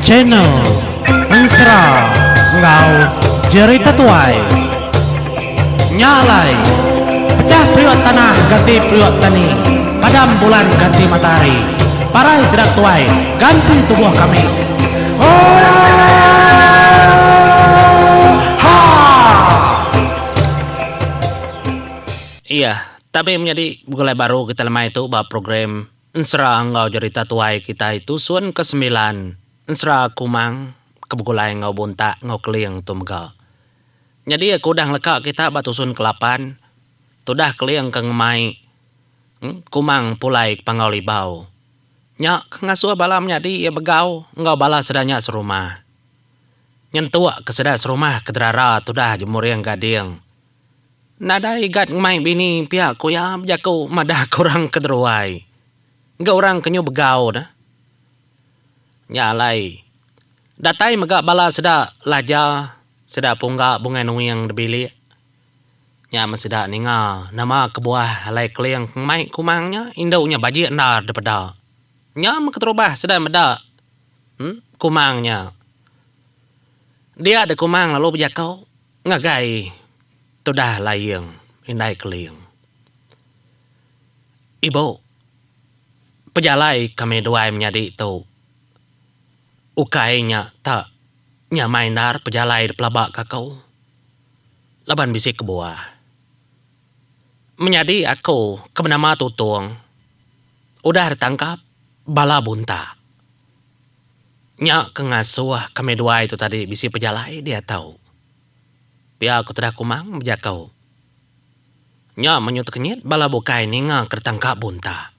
Channel Ensera enggau Jerita Tuai. Nya alai, pecah periuk tanah ganti periuk tani, padam bulan ganti matahari, parai sida tuai ganti tubuh kami. Oohaa! Iya, tabi menyadi begulai baru kita lemai tu ba program Ensera enggau Jerita Tuai kitai tusun ke sembilan Ensera Kumang ke begulai enggau Buntak enggau Keling tu mega. Nyadi aku udah ngeleka kita ba tusun ke lapan tudah Keling ke ngemai Kumang pulai ke Panggau Libau. Nya ke ngasuh bala menyadi iya begau enggau bala sida nya serumah. Nyentuk ke sida serumah ke derara tudah Jemuring Gading. Nadai igat ngemai bini pia ku iya bejaku madah ke orang ke deruai enggau orang ke nyu begau ne. Nya alai datai mega bala sida Laja sida Pungga Bungai Nuing dibilik. Nya meh sida ninga nama kebuah alai Keling ke ngemai Kumang nya indu nya bajik endar dipeda. Nya meh keterubah sida meda Kumang nya. Dia deh Kumang lalu bejaku. Ngagai tudah Laing indai Keling. Ibu, pejalai kami duai menyadi tu ukai nya tak nyamai endar pejalai dipelaba ka aku laban bisi kebuah. Menyadi aku ke benama Tutong udah ditangkap bala buntak. Nya ke ngasuh kami duai tu tadi bisi pejalai diatu. Pia ku Tudah Kumang bejaku. Nya menyu tekenyit bala bukai ninga ke ditangkap buntak.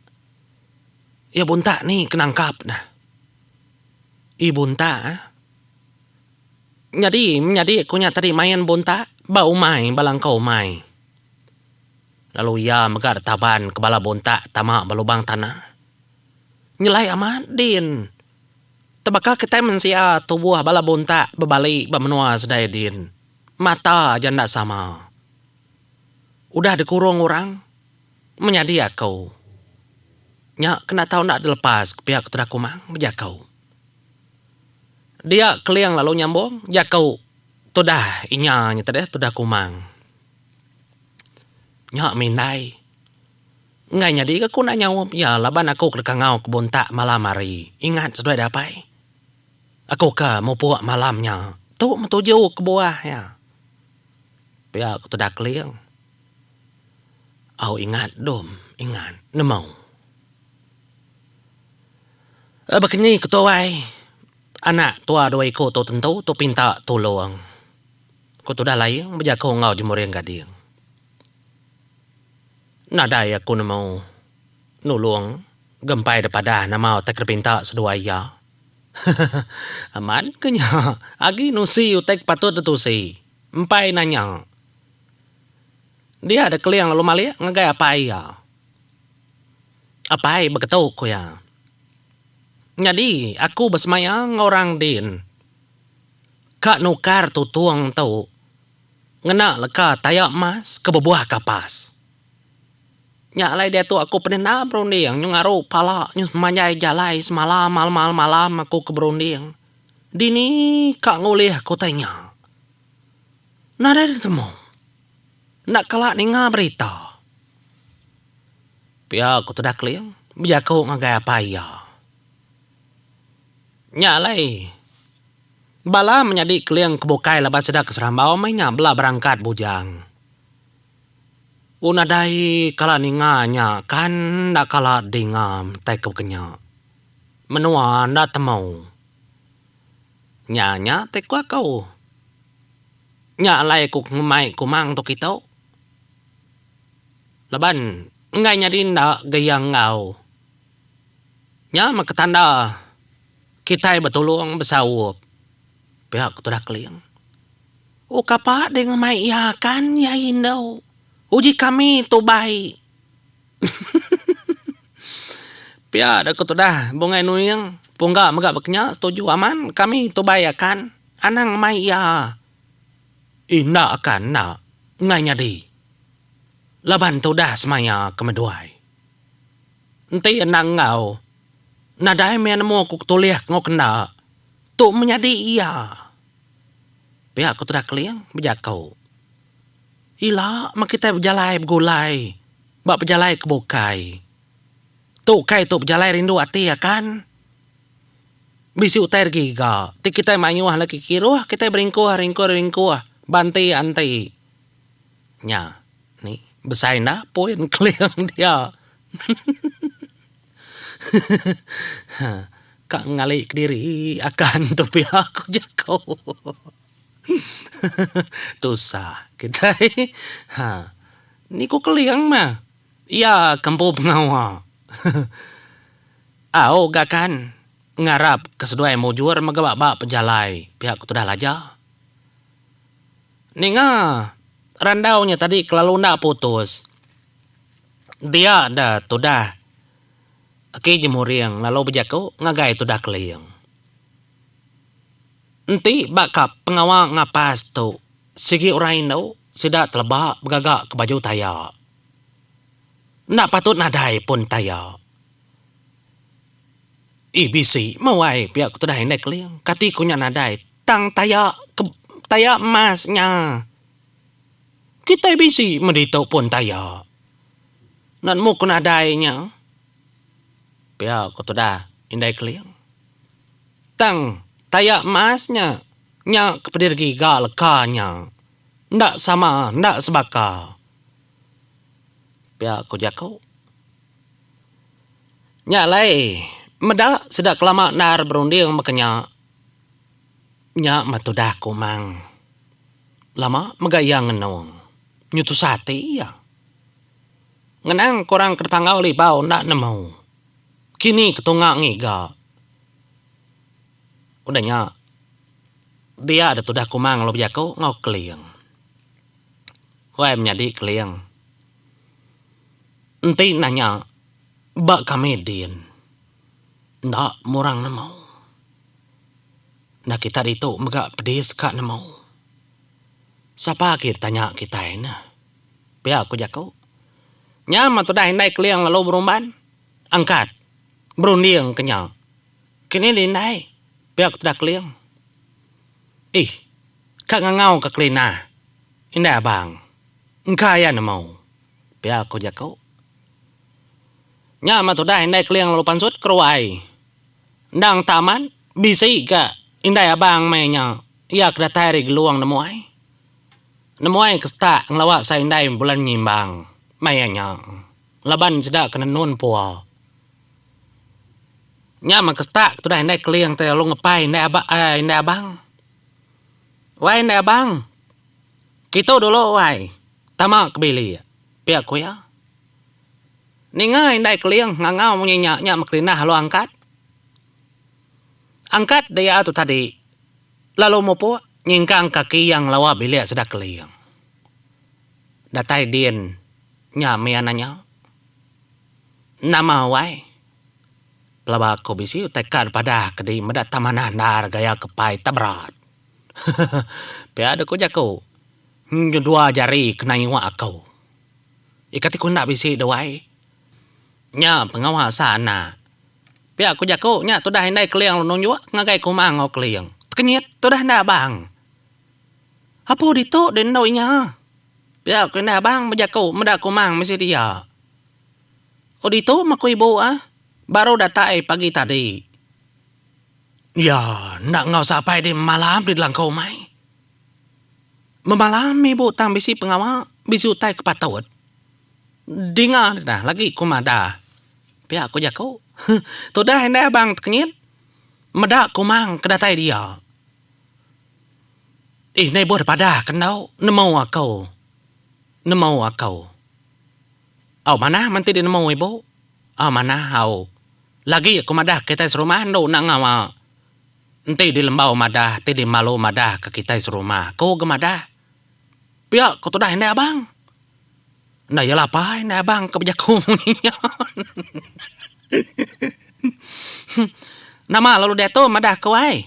Iya buntak ni ke nangkap neh. Ii buntak eh. Nyadi menyadi ku nya tadi main buntak ba umai ba langkau umai. Lalu iya mega ditaban ke bala buntak tama ba lubang tanah. Nyelai amat din. Tebaka kitai mensia tubuh bala buntak bebali ba menua sedai din. Mata aja enda sama. Udah dikurung orang, menyadi aku. Nya kena tau enda dilepas ke pia ketudah Kumang bejaku. Dia Keling lalu nyambung jaku tudah inya nya tadi tudah Kumang. Nya mindai. Enggai nyadi ga aku enda nyaup iya laban aku ke deka ngau ke buntak malam hari. Ingat seduai deh apai. Aku ke mupuk malam nya. Tu meh tuju kebuah iya. Pia ku tudah Keling. Au ingat dom, ingat nemu. Baka ni ku tuai anak tua dua iku tu tentu tu pinta tulung. Ku tudah Laing bejaku enggau Jemuring Gading. Nadai aku nemu nulung gempai da padah nama utai ke dipinta seduai iya. Amat ke nya agi nusi utai ke patut ditusi empai nanya. Dia da keling lalu malik ngagai apai iya. Apai beketu ku iya. Nyadi aku besemaya enggau orang din ka nukar tutung tu. Ngena leka taya emas ke bebuah kapas. Nya alai diatu aku penenda berunding nyu ngaru pala nyu semanjai jalai semalam malam malam aku ke berunding. Dini ka ngulih ke utai nya. Nadai ditemu. Enda kala ninga berita. Pia ku tudah Keling bejaku ngagai apai iya. Nya alai. Bala menyadi Keling ke bukai laban sida ke serambau meh nya bela berangkat bujang. U nadai kala ninga nya kan enda kala dinga tai ke baka nya. Menua enda temu. Nya nya ti ku aku. Nya alai aku ke ngemai Kumang tu kitu. Laban enggai nyadi enda ga iya enggau. Nya meh ketanda kitai betulung besaup pia ku tudah Keling. Oh kapa deh ngemai iya kan iya indu. Uji kami tu bai. Pia deh ku tudah Bungai Nuing pungga mega baka nya setuju aman kami tu bai akan anang ngemai iya. Enda akan enda enggai nyadi laban tudah semaya ke meduai. Enti enda enggau, nadai meh nemu aku ketulih enggau kenda. Tu menyadi iya. Pia ku tudah Keling bejaku. Ila meh kitai bejalai begulai ba pejalai ke bukai. Tu kai tu bejalai rindu ati akan. Bisi utai digiga ti kitai mayuh lagi kiruh kitai beringkuh ringkuh ringkuh banti anti. Nya ni besai enda poin Keling dia. Ka ngali kediri akan tu pia ku jaku. Tusah kitai. Ha. Ni ku Keling mah. Iya ke empu pengawa. Au ga kan ngarap ke seduai mujur mega ba ba pejalai pia ku tudah Laja. Ninga randau nya tadi kelalu enda putus. Dia da tudah Aki Jemuring lalu bejaku ngagai tudah Keling. Enti ba ka pengawa ngapas tu sigi orang indu sida teleba begaga ke baju taya. Enda patut nadai pun taya. Ih bisi meh wai pia ku tudah indai Keling kati ku nya nadai tang taya ke taya emas nya. Kitai bisi meh ditu pun taya. Enda nemu ku nadai nya. Pia ku tudah indai Keling. Tang taya emas nya, nya ke pedih giga leka nya. Enda sama, enda sebaka. Pia ku jaku. Nya alai meda sida kelama endar berunding baka nya. Nya meh tudah ku Mang. Lama mega iya ngenung. Nyu tusah ati iya. Ngenang ke orang ke dipanggau Libau enda nemu. Kini ke tunga ngiga. Udah nya, dia deh tudah Kumang lalu bejaku enggau Keling. Wai menyadi Keling. Enti nanya ba kami din, enda murang nemu. Enda kita ditu mega pedis ka nemu. Sapa agi ditanya kitai neh. Pia ku jaku. Nya meh tudah indai Keling lalu berumban. Angkat. Berunding ke nya. Kini deh indai, pia ku tudah Keling. Ih, ka ngangau ka kelinah indai abang. Engka iya nemu, pia ku jaku. Nya meh tudah indai Keling lalu pansut ke ruai. Endang tak amat, bisi ga indai abang meh nya iya ke datai ari Gelung nemuai. Nemuai ke setak ngelawa sai indai bulan nyimbang maya nya laban sida ke nenun pua. Nya meh ke setak tudah indai Keling ti lalu ngepai indai aba ai indai abang. Wai indai abang. Kitu dulu wai. Tama ke bilik. Pia ku iya. Ninga indai Keling ngangau munyi nya nya meh kelinah lalu angkat. Angkat dia tu tadi lalu mupuk nyingkang kaki iya ngelawa bilik sida Keling. Datai din nya mih iya nanya. Nama wai. Pelaba aku bisi utai ka dipadah ke di meda tak manah endar gaya ke pai tak berat. Pia deh ku jaku. Dua jari kena nyuak aku. Ika ti ku enda bisi deh wai. Nya pengawa sa anak. Pia ku jaku nya tudah indai Keling lalu nunjuk ngagai Kumang enggau Keling. Tekenyit tudah enda abang. Apu ditu deh endu inya. Pia ku indai abang bejaku meda Kumang bisi dia. Oh ditu meh ku ibu ah. Baru datai pagi tadi. Ya enda enggau sapai di malam di delangkau umai. Memalam ibu tang bisi pengawa bisi utai ke patut. Dinga dah lagi ku madah. Pia ku jaku. Tudah indai abang tekenyit meda kumang ke datai dia. Ih enda ibuh dipadah ke endu nemu aku. Nemu aku. Au manah menti di nemu ibu. Au manah au. Lagi aku madah kitai serumah endu enda ngawa. Enti di lembau madah ti di malu madah ke kitai serumah ku ga madah. Pia ku tudah indai abang. Enda iya lapa indai abang ke bejaku munyi nya. Nama lalu diatu madah ku ai.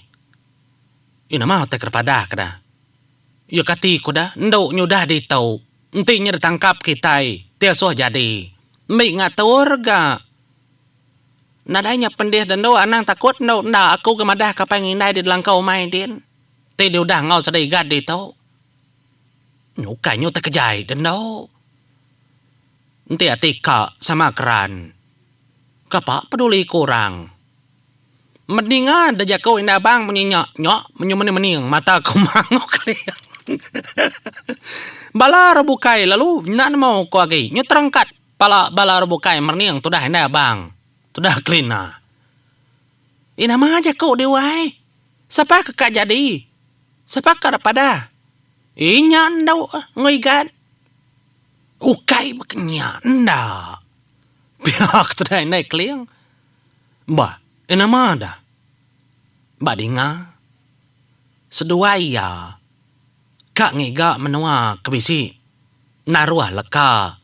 Ih nama utai ke dipadah ke dah. Iya kati ku dah endu nyudah ditu. Enti nya ditangkap kitai ti asuh jadi. Mbi ngatur ga. Nadai nya pendih dendu anang takut endu enda aku ga madah ka apai ngindai di delangkau umai din. Ti di udah enggau sida igat ditu. Ukai nyu tekejai dendu. Enti ati ka sama keran. Kapa peduli ku orang. Meninga da jaku indai abang munyi nya nya menyu mening-mening mata ku mangu keling. Bala orang bukai lalu enda nemu ku agi nyu terangkat pala bala orang bukai merening tudah indai abang tudah Kelina. Ih nama jaku dih wai. Sapa ke ka jadi. Sapa ka da padah. Ih nya endu enggau igat. Ukai baka nya enda. Pia ku tudah indai Keling. Ba eh nama dah. Ba dinga seduai iya ka ngiga menua ke bisi naruh leka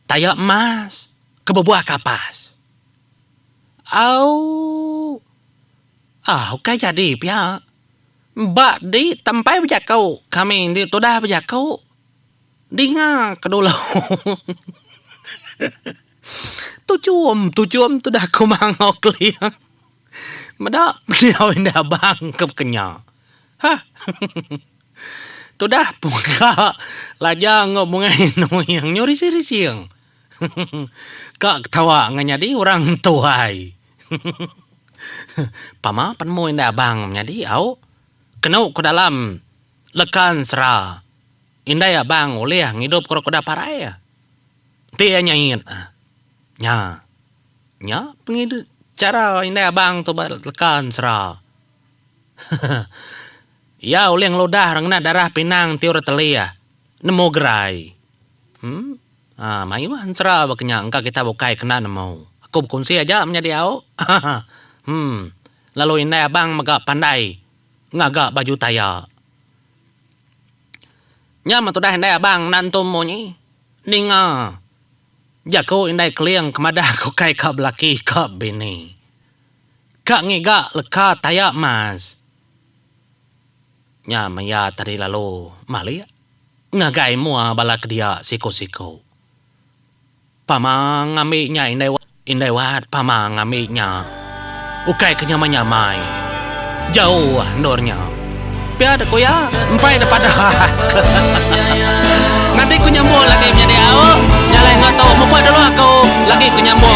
taya emas ke bebuah kapas. Au ah ukai jadi pia. Ba di tempai bejaku kami enti tudah bejaku dinga ke dulu. Tuchum tuchum tudah aku mangau keling. Meda pendiau indai abang ke bekenya. Hah. Tudah pungka laja enggau bungai nuing nyu rising-rising. Ka ketawa enggau nyadi orang tuai. Pama penemu indai abang menyadi au. Kenu ku dalam leka ensera indai abang ulih ngidup ke udah parai. Enti iya nyait nya. Nya pengidup chara indai abang tu ba leka ensera. Iya ulih ngeludah ngena darah pinang ti orang telih nemu gerai. Em mayuh ensera ba kenya engka kita bukai kena nemu. Aku bekunsi aja menyadi au. Em lalu indai abang mega pandai ngaga baju taya. Nya meh tudah indai abang enda entu munyi. Ninga jaku indai Keling ke madah ke ukai ka belaki ka bini. Ka ngiga leka taya mas. Nya maya tadi lalu malik ngagai mua bala ke dia siku-siku. Pama ngambi nya indai indai wat pama ngambi nya ukai ke nyamai-nyamai jauh endur nya. Pia dek ku iya empai da padah Nganti ku nyambung lagi menyadi au nya alai enggau tu mupuk dulu aku lagi ku nyambung.